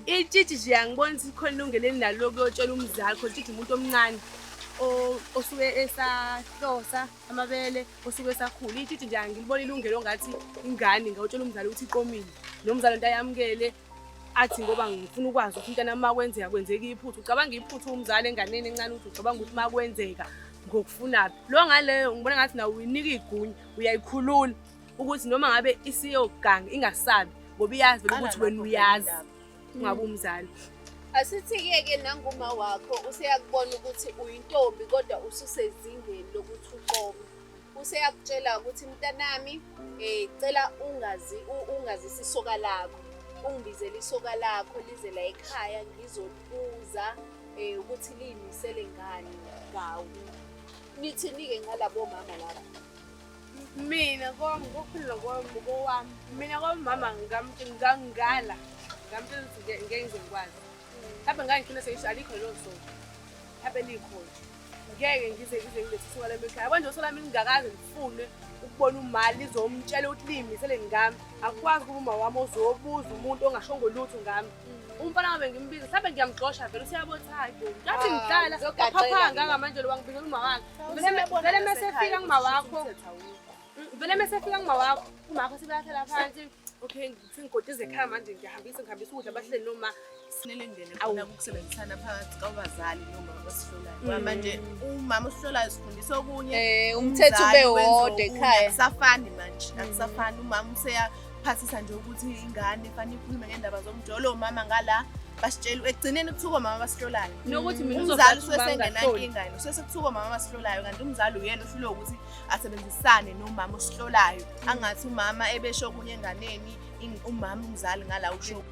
Itshitshi nje angiboni ukuthi khona ilungelo elinalo lokuyotshela umzali khona itshitshi umuntu omncane osuke esahlosa amabele osuke esakhula. Itshitshi nje angiliboni ilungelo ongathi ingane ingayotshela umzali ukuthi iqomile nomzali into ayamukele athi ngoba ngifuna ukwazi ukuthi umntana uma kwenzeka kwenzeka iphutha. Ucabanga iphutha umzali enganeni encane ukuthi ucabanga ukuthi uma kwenzeka ngokufunaphi. Lo ngaleyo ngibona ngathi nawe uyinika igunya uyayikhulula ukuthi noma ngabe isiyoganga ingasabi ngoba iyazi vele ukuthi wena uyazi ungabe umzali. Asithi-ke ke nanguma wakho useyakubona ukuthi uyintombi kodwa ususezingeni lokuthi uqome. Useyakutshela ukuthi mntanami cela ungazi ungazisi isoka lakho. Ungibizele isoka lakho lize la ekhaya ngizolibuza ukuthi liyimisele ngani ngawe. Nithini-ke ngalabo mama laba? Mina kokuphila kwami kowami mina kwamama ngangala ngamtshela ukuthi ngeke ngize ngikwazi. Mhlawumbe ngangigcina sengisho alikho lelo sonto. Mhlawumbe likhona. Ngeke ngize ngize ngilethe usuka lami ekhaya. Yabo nje usuka lami ngingakaze ngifune ukubona uma lizomtshela ukuthi liyimisele ngami. Akukwazi ukuba uma wami ozobuza umuntu ongashongo lutho ngami. Umfana wami ngimbiza mhlawumbe ngiyamxosha vele useyabona hayi bo. Ngathi ngihlala phapha ngangamanje lo wangibizela uma wakhe. Vele mase efika kuma wakho. Vele mase efika kuma wakho, uma wakho sebayahlala phansi. Okay, sengigotize ekhaya manje ngiyahambisa ngihambisa ukudla bahleli noma Sinelengene khona ukusebenzisana phakathi kwabazali nomama abasihlolayo. Ngoba manje umama osihlolayo sifundisa okunye. Umthetho ube umzali wenza wodwa okunye. ekhaya. Akusafani manje, akusafani. Umama useyaphathisa nje ukuthi ingane fanele ikhulume ngendaba zomjolo, umama ngala basitshela ekugcineni kuthiwa omama abasihlolayo. Nokuthi mina Umzali uzozathi usuke bangahloli. sengenankinga yena, usuke sekuthiwa omama abasihlolayo kanti umzali uyena ohlulwe ukuthi asebenzisane nomama osihlolayo. Angathi umama ebesho okunye enganeni, umama umzali ngala usho.